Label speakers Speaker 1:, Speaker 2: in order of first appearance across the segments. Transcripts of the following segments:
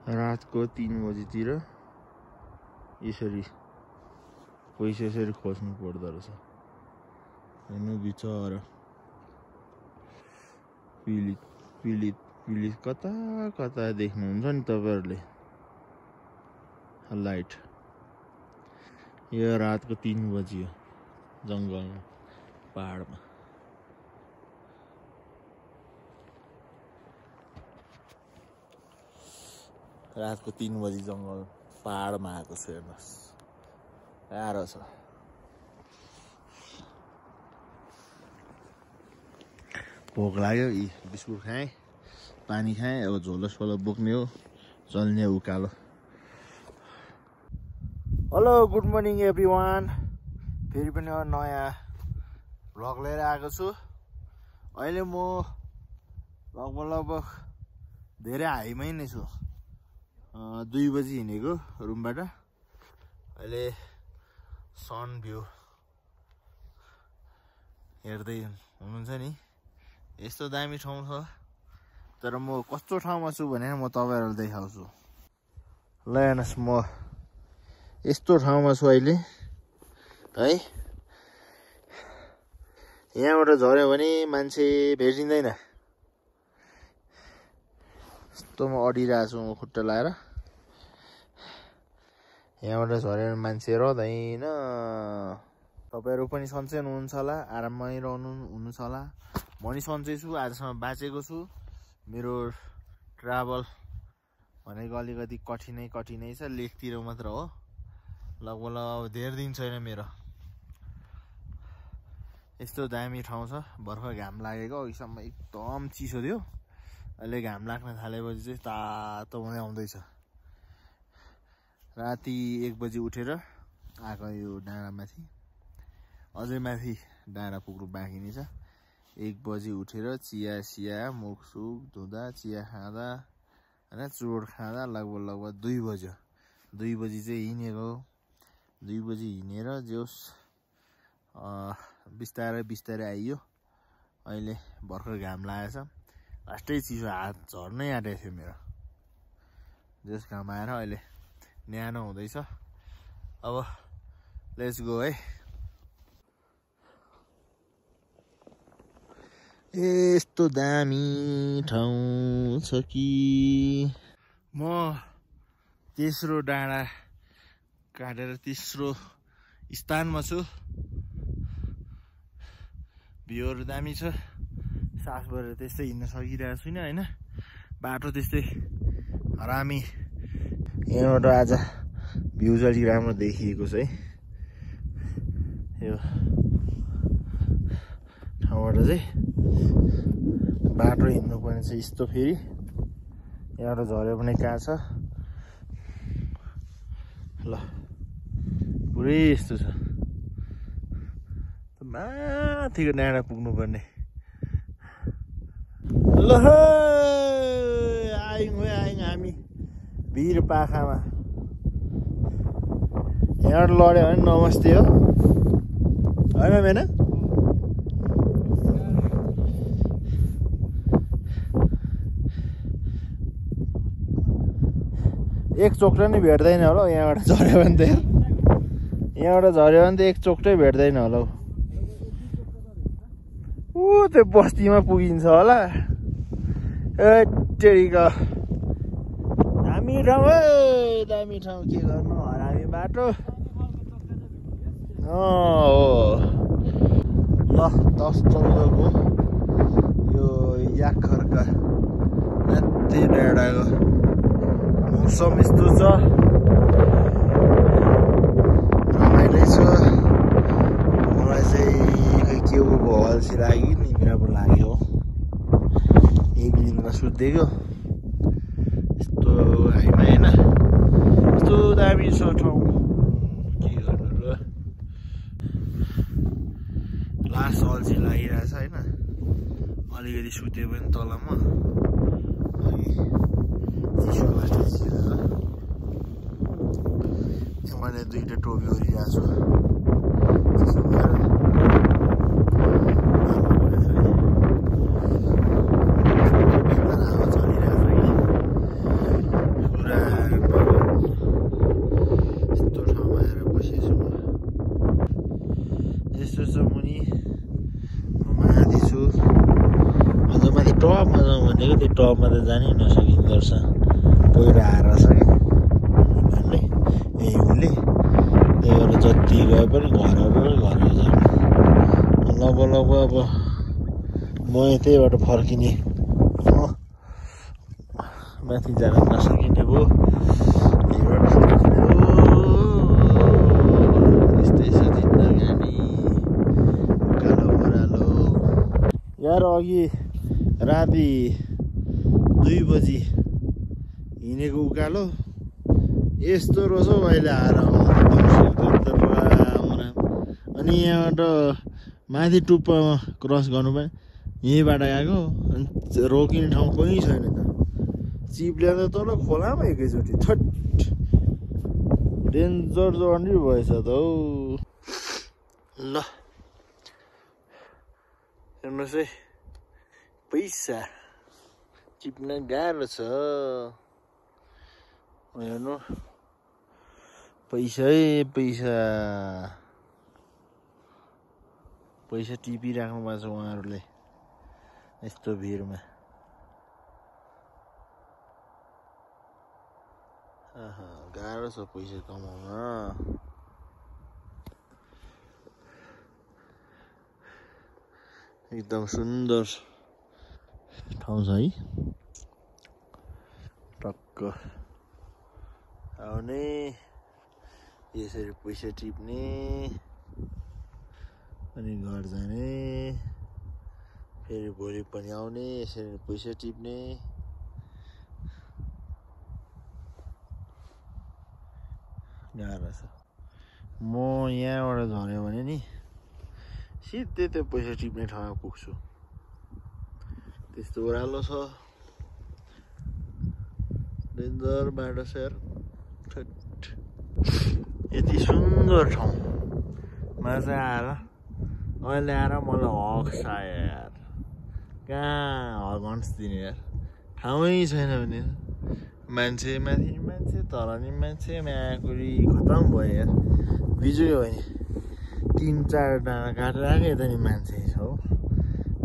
Speaker 1: रातको 3 बजीतिर यसरी पैसा यसरी खोज्नु पर्दो रहेछ हैन बिचरा पिलित कता कता देख्नुहुन्छ नि तपाईहरुले लाइट यो रातको 3 बजी हो जंगलमा पहाडमा रातको 3 बजी जंगल पहाडमा आएको छ हेर्नुस् गाह्रो छ भोक लाग्यो यी बिस्कुट खाएँ पानी खाएँ अब झोलो सोलो बोक्ने हो चल्ने उकालो हेलो गुड मर्निङ एभ्रीवान फेरि पनि नयाँ भ्लग लिएर आएको छु अहिले म लगभग धेरै हाईमै नै छु 2 बजी हिँडेको रुमबाट अहिले सन भ्यू हेर्दै हुनुहुन्छ नि यस्तो दामी ठाउँ छ तर म कस्तो ठाउँमा छु भनेर म तपाईहरुलाई देखाउँछु ल हेर्नुस् म यस्तो ठाउँमा छु अहिले है यहाँबाट झर्यो भने मान्छे भेटिँदैन यस्तो म अडिरहेको छु म खुट्टा लाएर यहाँबाट झर्यो भने मान्छे रहँदैन तपाईहरु पनि सन्चै हुनुहुन्छ होला आराममै हुनुहुन्छ होला म नि सन्चै छु आजसम्म बाँचेको छु मेरो ट्राभल भनेको अलिकति कठिनै छ लेकतिर मात्र हो लगभग अब धेरै दिन छैन मेरो यस्तो दामी ठाउँ छ भर्खर घाम लागेको अघिसम्म एकदम चिसो थियो अहिले घाम लाग्न थालेपछि चाहिँ तातो हुँदै आउँदैछ राति 1 बजी उठेर आएको यो डाँडामाथि अझै माथि डाँडा पुग्नु बाँकी नै छ 1 बजी उठेर चिया मुखसुख धुँदा चिया खाँदा हैन चुरोट खाँदा लगभग 2 बज्यो 2 बजी चाहिँ हिँडेको 2 बजी हिँडेर जोस बिस्तारै आइयो अहिले भर्खर घाम लागेछ लास्टै चिसो हात झर्नै आँटेको थियो मेरो जोस घाम आएर अहिले न्यानो हुँदैछ अब लेट्स गो है यस्तो दामी ठाउँ छ कि म तेस्रो डाँडा काटेर तेस्रो स्थानमा छु भ्यूहरु दामी छ सास भरेर त्यस्तै हिँड्न सकिरहेको छुइनँ हैन बाटो त्यस्तै हरामी यहाँबाट आज भ्यू चाहिँ राम्रो देखिएको छ है यो ठाउँबाट चाहिँ बाटो हिँड्नु पर्ने छ यस्तो फेरि यहाँबाट झर्यो भने कहाँ छ ल पुरै यस्तो छ माथिको डाँडा पुग्नु पर्ने ल आयौँ हामी भिर पाखामा यहाँबाट लड्यो भने नमस्ते हो होइन मेन एक चोक्टा नै भेट्दैन होला यहाँबाट झर्यो भने त एक चोक्टै भेट्दैन होला ऊ त्यो बस्तीमा पुगिन्छ होला टेरीको दामी ठाउँ के गर्नु हरामी बाटो हो ल 10-14 को यो याखरका माथि डाँडाको मौसम यस्तो छ रमाइलो छ मलाई चाहिँ खै के को अल्छी लाग्यो नि मेरो पो लाग्यो एक दिनमा सुत्देको यस्तो हाइमा हैन यस्तो दामी छ ठाउँ के गर्नु र लास अल्छी लागिरहेछ हैन अलिकति सुत्यो पनि तलमा चिसो लास्ट चिसो छ मैले 2टा टोपी ओरिरहेको छु चिसो भएर हावा चलिरहेको छ कि पुरा भनेको त्यो टपमा त जानै नसकिँदो रहेछ पहिरो आएर छ कि हिमालले हिउँले त्यही भएर जति गए पनि घरहरू छ लगभग अब म त्यहीबाट फर्किने माथि जान नसकिने भयो यहीबाट फर्किने हो यस्तै छ जिन्दगानी कालो ओह्रालो यार अघि राति 2 बजी हिँडेको उकालो यस्तो रहेछ हौ अहिले आएर अनि यहाँबाट माथि टुप्पामा क्रस गर्नु पनि यहीँबाट आएको अनि रोकिने ठाउँ कोही छैन त चिप्ले त तल खोलामा एकैचोटि थट डेन्जर जर्नी भएछ त हौ ल हेर्नुहोस् है पैसा टिप्न गाह्रो छ हेर्नु पैसा है पैसा पैसा टिपिराख्नु भएको छ उहाँहरूले यस्तो भिडमा गाह्रो छ पैसा कमाउन एकदम सुन्दर ठाउँ छ है टक्क आउने यसरी पैसा टिप्ने अनि घर जाने फेरि भोलि पनि आउने यसरी पैसा टिप्ने गाह्रो छ म यहाँबाट झऱ्यो भने नि सिधै त्यो पैसा टिप्ने ठाउँमा पुग्छु त्यस्तो ओह्रालो छ डेन्जर बाटो छ यार यति सुन्दर ठाउँमा चाहिँ आएर अहिले आएर मलाई हक्स आयो यार कहाँ हर्न्स दिने यार ठाउँै छैन भने मान्छे माथि नि मान्छे तल नि मान्छे म्याकुरी खतम भयो यार बिजुयो भने 3-4 डाँडा काटेर आएको यता नि मान्छे छ हौ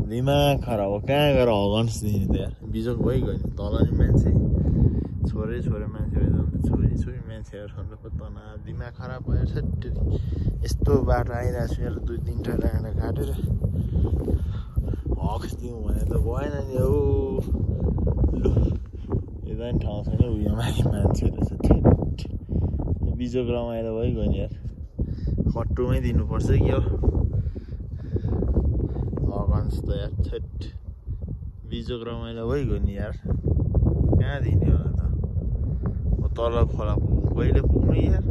Speaker 1: दिमाग खराब हो कहाँ गएर हर्न्स दिने त यार बिजोग भइगयो नि तल नि मान्छे छोरे मान्छे छोरी मान्छेहरू तना दिमाग खराब भयो छट्टी यस्तो बाटो आइरहेको छु यार 2-3 डाँडा काटेर हक्स दिउँ भने त भएन नि हौ लु यता नि ठाउँ छैन उयो माथि मान्छे रहेछ बिजोग रमाइलो भइगयो नि यार खट्टुमै दिनुपर्छ कि हो हर्न्स त यार छट बिजोग रमाइलो भइगयो नि यार कहाँ दिने होला त तल खोला पुग्नु कहिले पुग्नु यार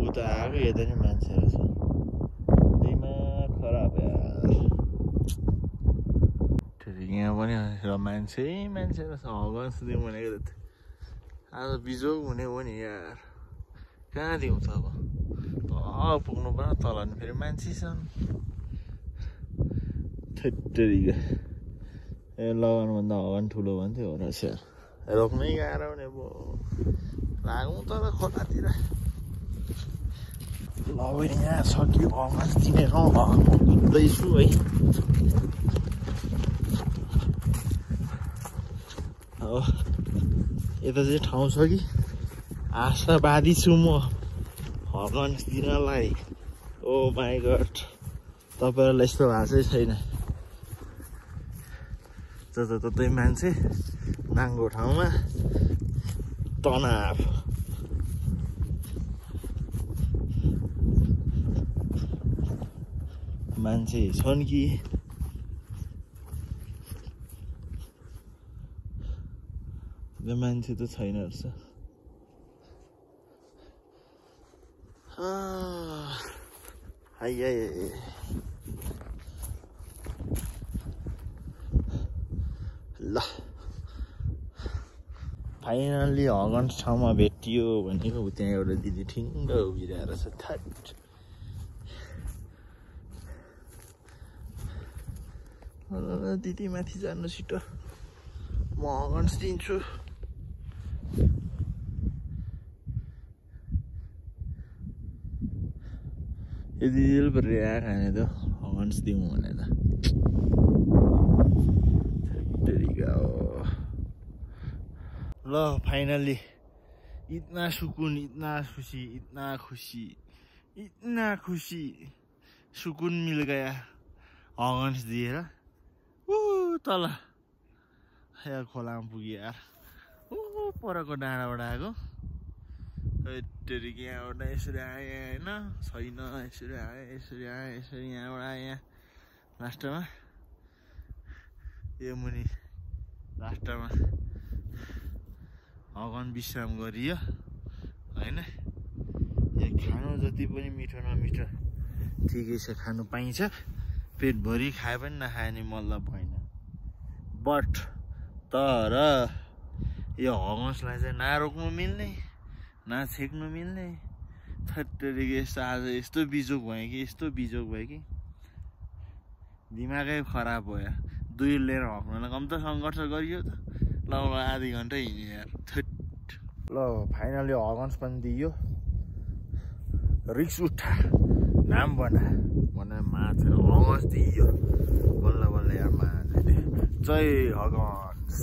Speaker 1: उता आएको यता नि मान्छे रहेछ दिमाग खराब यार यहाँ पनि र मान्छे रहेछ हर्न्स दिउँ भनेको त आज बिजोग हुने हो नि यार कहाँ दिउँ त अब तल पुग्नु पर्यो तल नि फेरि मान्छे छन् थेटरीको ए लगाउनुभन्दा हगन ठुलो भन्थ्यो हो रहेछ यार रोक्नै गाह्रो हुने भयो लागौँ त खोलातिर ल यहाँ सक्यो हगन दिने ठाउँ कुद्दैछु है हो यता चाहिँ ठाउँ छ कि आशावादी छु म हर्न्स दिनलाई ओ माई गड तपाईँहरूलाई यस्तो भएको छैन जतततै मान्छे नाङ्गो ठाउँमा तनाव मान्छे छन् कि मान्छे त छैन रहेछ ल फाइनल्ली हगन्स ठाउँमा भेटियो भनेको त्यहाँ एउटा दिदी ठिङ्ग उभिरहेर छ थट दिदी माथि जानु छिटो म हगन्स दिन्छु यदि दिल परेर खाने त हगन्स दिउँ भने त ल फाइनली इतना सुकुन इतना खुशी इतना खुशी इतना खुशी सुकुन मिल गया हगन्स दिएर तल यहाँ खोलामा पुग्यो यार परको डाँडाबाट आएको यहाँबाट यसरी आएँ होइन छैन यसरी आएँ यहाँबाट आएँ यहाँ लास्टमा यो मुनि लास्टमा हगन विश्राम गरियो होइन यो खानु जति पनि मिठो नमिठो ठिकै छ खानु पाइन्छ पेटभरि खाए पनि नखाए नि मतलब भएन बट तर यो हगन्सलाई चाहिँ नरोक्नु मिल्ने नछेक्नु मिल्ने थट्टरीको यस्तो आज यस्तो बिजोग भयो कि दिमागै खराब भयो दुई लिएर हक्नलाई कम त सङ्घर्ष गरियो त ल आधी घन्टा हिँड्यो यार ल फाइनली हगन्स पनि दियो रिक्स उठा नाम बना माछा हगन्स दियो बल्ल यार माछाले जय हगन्स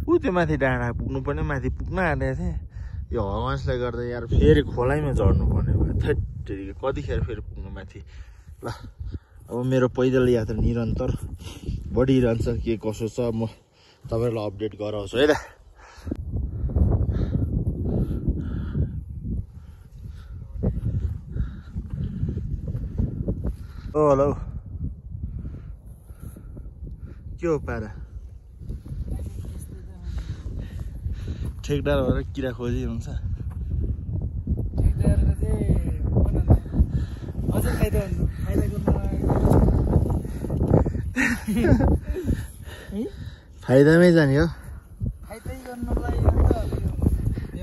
Speaker 1: त्यो माथि डाँडा पुग्नु पर्ने माथि पुग्न आँटेको थिएँ यो हगन्सले गर्दा यार फेरि खोलाइमा चढ्नु पर्ने भयो थट्टरी कतिखेर फेरि पुग्नु माथि ल अब मेरो पैदल यात्रा निरन्तर बढिरहन्छ के कसो छ म तपाईँहरूलाई अपडेट गराउँछु है त हेलो के हो पारा ठेकदार भएर किरा खोजी हुन्छ फाइदामै जाने हो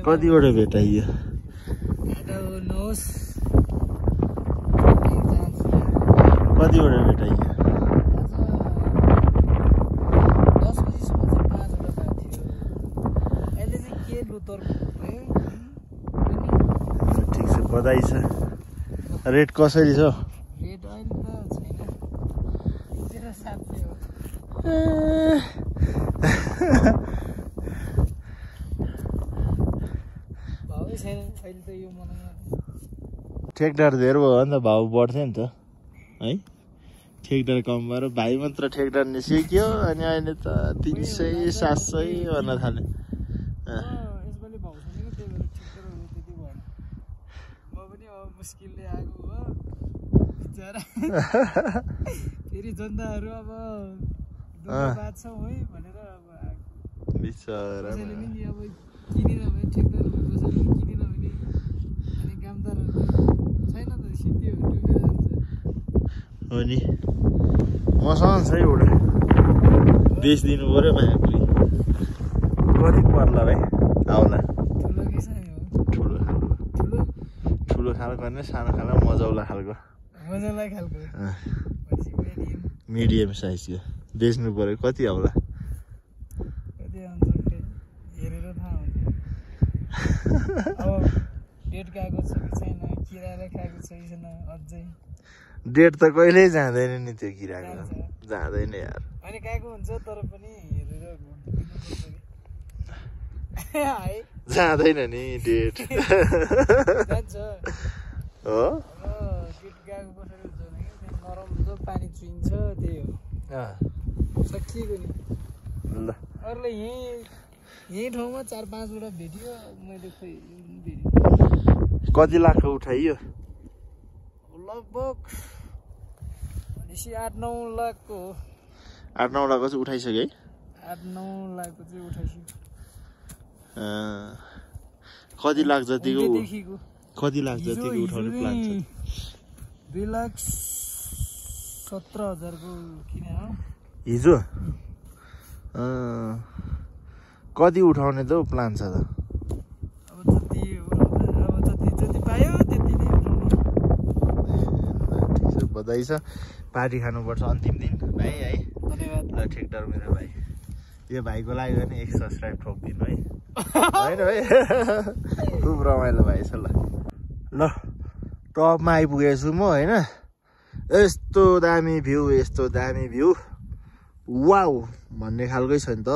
Speaker 1: कतिवटा भेटाइयो कतिवटा भेटाइयो
Speaker 2: 10 बजीसम्म चाहिँ 5 वटा थियो अहिले चाहिँ के लुतर
Speaker 1: ठिक छ बधाई छ रेट कसरी छ
Speaker 2: रेट अहिले त छैन 700 हो भाउै छैन अहिले त यो महिनामा
Speaker 1: ठेकदार धेरै भयो भने त भाउ बढ्थ्यो नि त है ठेकदार कम भएर भाइ मात्र ठेकदार निस्कियो अनि अहिले त 300 700 भन्न थाल्यो
Speaker 2: यसपालि भाउ छैन त्यही भएर ठेकदारहरू त्यति भएन म पनि अब मुस्किलले आएको हो बिचरा फेरि जनताहरू अब दुःख छ है भनेर अब
Speaker 1: बिचरा
Speaker 2: कसैले नि अब किनेन भने ठेकदारहरू कसैले किनेन भने अनि कामदारहरू छैन त सिद्धि डुबेर जान्छ
Speaker 1: हो नि मसँग छ एउटा बेचिदिनु पर्यो मायापुरी कति पर्ला भाइ आउला
Speaker 2: ठुलो कि सानो
Speaker 1: ठुलो
Speaker 2: ठुलो
Speaker 1: ठुलो खालको होइन सानो खालको मजाउला खालको
Speaker 2: मजालाई खालको
Speaker 1: मिडियम साइजको बेच्नु पर्यो कति आउला
Speaker 2: कति आउँछ हेरेर थाहा हुन्छ अब डेट गएको छ कि छैन किराले खाएको छ कि छैन अझै
Speaker 1: डेट त कहिल्यै जाँदैन नि त्यो किराको जाँदैन यार
Speaker 2: अनि गएको हुन्छ तर पनि हेरेर है
Speaker 1: जाँदैन नि डेट
Speaker 2: जान्छ
Speaker 1: हो
Speaker 2: डेट गएको कसरी हुन्छ भने त्यहाँ नरम जो पानी चुइन्छ त्यही हो सकिएको नि
Speaker 1: ल
Speaker 2: अरूले यही ठाउँमा 4-5 वटा भेटियो मैले खोइ भेटेँ
Speaker 1: कति लाखको उठाइयो
Speaker 2: लगभग 8-9 लाखको हो
Speaker 1: 8-9 लाखको चाहिँ उठाइसक्यो है
Speaker 2: 8-9 लाखको चाहिँ उठाइसक्यो
Speaker 1: कति लाख जतिको
Speaker 2: उहिलेदेखिको
Speaker 1: कति लाख जतिको उठाउने प्लान छ
Speaker 2: 2,17,000 को किने हो
Speaker 1: हिजो कति उठाउने त प्लान छ त
Speaker 2: अब जति अब जति पायो त्यति नै उठाउने
Speaker 1: ठिक छ बधाई छ पार्टी खानुपर्छ अन्तिम दिन भाइ है
Speaker 2: धन्यवाद
Speaker 1: ल ठेकदार मेरो भाइ यो भाइको लागि पनि 1 सब्सक्राइब ठोकिदिनु है होइन भाइ खुब रमाइलो भाइ छ ल टपमा आइपुगेको छु म होइन यस्तो दामी भ्यू वाउ भन्ने खालकै छ नि त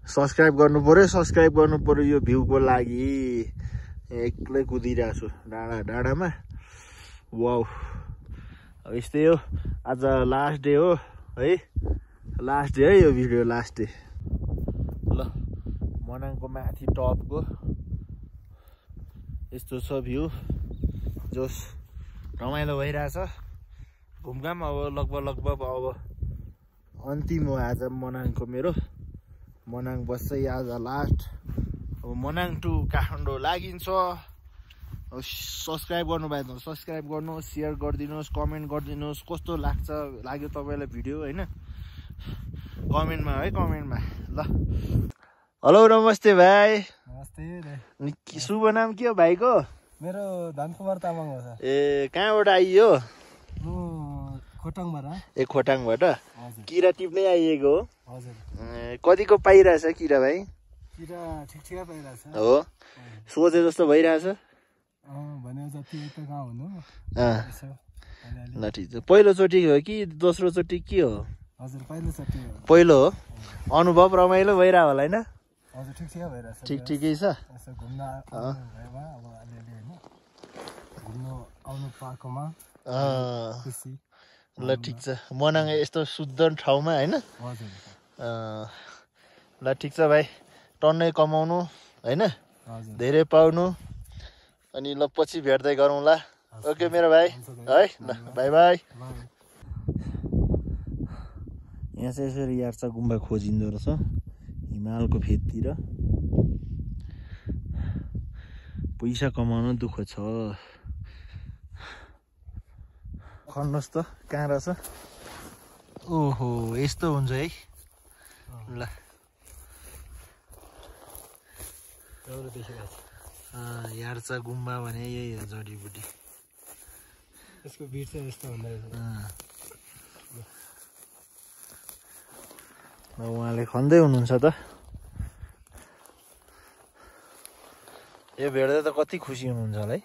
Speaker 1: सब्सक्राइब गर्नु पर्यो यो भ्यूको लागि। एक्लै कुदिरहेको छु डाँडामा। वाउ, अब यस्तै हो। आज लास्ट डे हो है, लास्ट डे है यो भिडियो, लास्ट डे। ल मनाङको माथि टपको यस्तो छ भ्यू, जोस रमाइलो भइरहेछ। घुमघाम अब लगभग अब अन्तिम हो आज मनाङको मेरो। मनाङ बस चाहिँ आज लास्ट। अब मनाङ टु काठमाडौँ लागिन्छ। अब सब्सक्राइब गर्नुभयो भने सब्सक्राइब गर्नुहोस्, सेयर गरिदिनुहोस्, कमेन्ट गरिदिनुहोस् कस्तो लाग्यो तपाईँलाई भिडियो होइन, कमेन्टमा है, कमेन्टमा। ल हेलो नमस्ते भाइ।
Speaker 2: नमस्ते।
Speaker 1: शुभ नाम के हो भाइको?
Speaker 2: मेरो धनकुमार तामाङ हो सर।
Speaker 1: ए कहाँबाट आइयो?
Speaker 2: म खोटाङबाट।
Speaker 1: ए खोटाङबाट किरा टिप्नै आइएको हो?
Speaker 2: हजुर।
Speaker 1: कतिको पाइरहेछ किरा भाइ?
Speaker 2: किरा ठिक पाइरहेछ
Speaker 1: हो, सोचे जस्तो भइरहेछ?
Speaker 2: भने जति त कहाँ हुनु।
Speaker 1: ल ठिक छ। पहिलोचोटि हो कि दोस्रोचोटि के हो?
Speaker 2: हजुर पहिलोचोटि हो।
Speaker 1: पहिलो हो। अनुभव रमाइलो भइरहेको होला होइन?
Speaker 2: हजुर भइरहेछ।
Speaker 1: ठिकै छ।
Speaker 2: यसो घुम्न भएमा अब अलिअलि होइन, घुम्नु आउनु पाएकोमा खुसी।
Speaker 1: ल ठिक छ। मनाङ यस्तो शुद्ध ठाउँमा होइन?
Speaker 2: हजुर।
Speaker 1: ल ठिक छ भाइ, टन्नै कमाउनु होइन,
Speaker 2: हजुर,
Speaker 1: धेरै पाउनु, अनि ल पछि भेट्दै गरौँला। ओके मेरो भाइ है, ल बाई बाई। यहाँ चाहिँ यसरी यार्चा गुम्बा खोजिँदो रहेछ हिमालको फेदतिर। पैसा कमाउनु दुःख छ। खन्नुहोस् त कहाँ रहेछ। ओहो यस्तो हुन्छ है। ल यार्चा गुम्बा भने यही हो जडीबुटी।
Speaker 2: यसको बिट चाहिँ यस्तो हुँदो रहेछ।
Speaker 1: उहाँले खन्दै हुनुहुन्छ त। यो भेट्दा त कति खुसी हुनुहुन्छ होला है।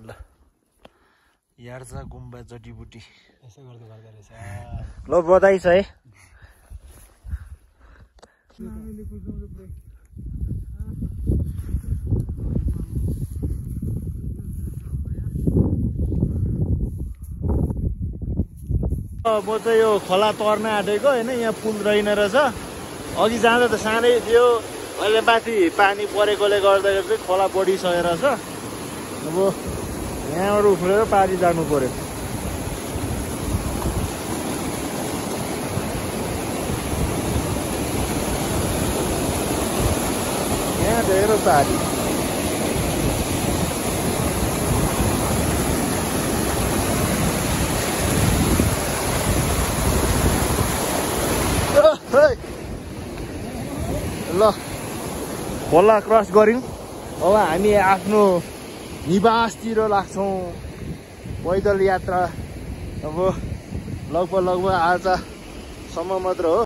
Speaker 1: ल यार्चा गुम्बा जडीबुटी
Speaker 2: यसो गर्दै रहेछ।
Speaker 1: ल बधाई छ है। म चाहिँ यो खोला तर्न आँटेको होइन, यहाँ पुल रहेन रहेछ। अघि जाँदा त सानै थियो, अहिले माथि पानी परेकोले गर्दाखेरि चाहिँ खोला बढिसकेर छ। अब यहाँबाट उफ्रेर पारी जानु पर्यो। यहाँ धेरै पारी। ल खोला क्रस गऱ्यौँ। अब हामी आफ्नो निवासतिर लाग्छौँ। पैदल यात्रा अब लगभग आजसम्म मात्र हो।